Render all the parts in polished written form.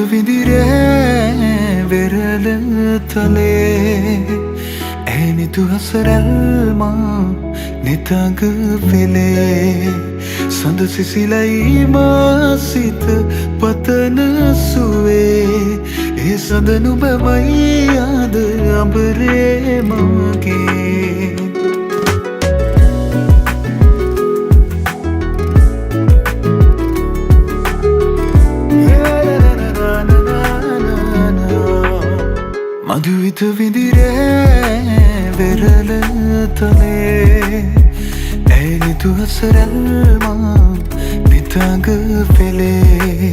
විඳිරේ වෙරළ තලේ ඇය නිදුහස රැල්මා නිතඟ වෙලේ සඳ සිසිලයි මා සිත පතන සුවේ ඒ සඳ නුඹමයි අද අඹරේ මගේ. මధుවිත විඳිරේ වෙරළ තලේ ඇය නිදුහස රැල්මා නිතඟ වෙලේ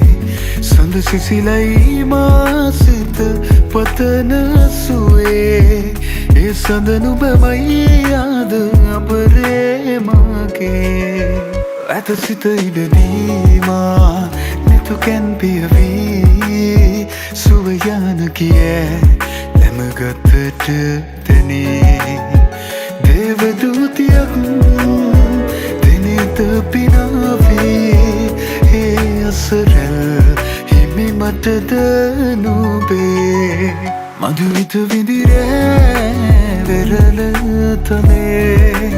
සඳ සිසිලයි මා සිත පතන සුවේ ඒ සඳ නුඹමයි අද අඹරේ මගේ. ඇත සිත ඉඩ දීමා නිතුකෙන් පියවී සුව යන කිය නැමගතට තැනේ දේවදූතියක් දෙනෙත පිනාවේ ඒ අසරැල් හිමි මටද නුබේ. මధుවිත විඳිරේ වෙරළ තලේ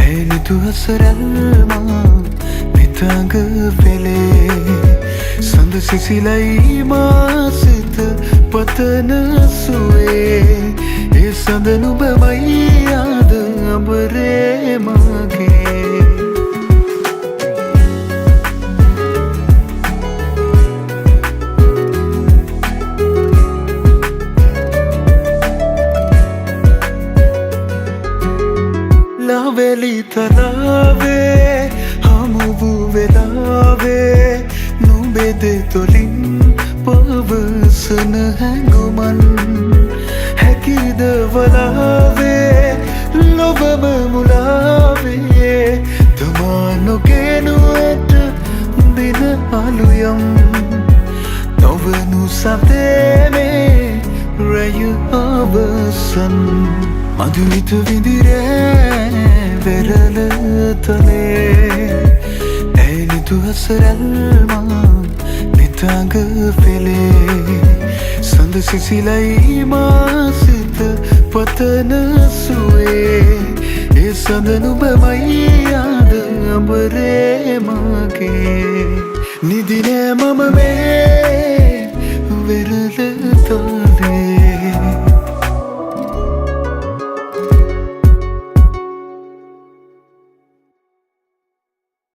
ඇය නිදුහස රැල්මා නිතඟ වෙලේ සඳ සිසිලයි මා සිත පතන සුවේ ඒ සඳ නුඹමයි අද අඹරේ මගේ. ලාවැලි තලාවේ හමු වූ වෙලාවේ නුඹේ දෙතොලින් පවසන හැඟුමන් හැකිද වලාවේ ලොවම මුලාවේ තමා නොගේනු ඇත දින අලුයම් නොවනු සතේ මේ රැය අවසන්. මధుවිත විඳිරේ වෙරළ තලේ ඇය නිදුහස රැල්මා නිතඟ වෙලේ සඳ සිසිලයි මා සිත පතන සුවේ ඒ සඳ නුඹමයි අද අඹරේ මගේ. නිදි නෑ මම මේ වෙරළ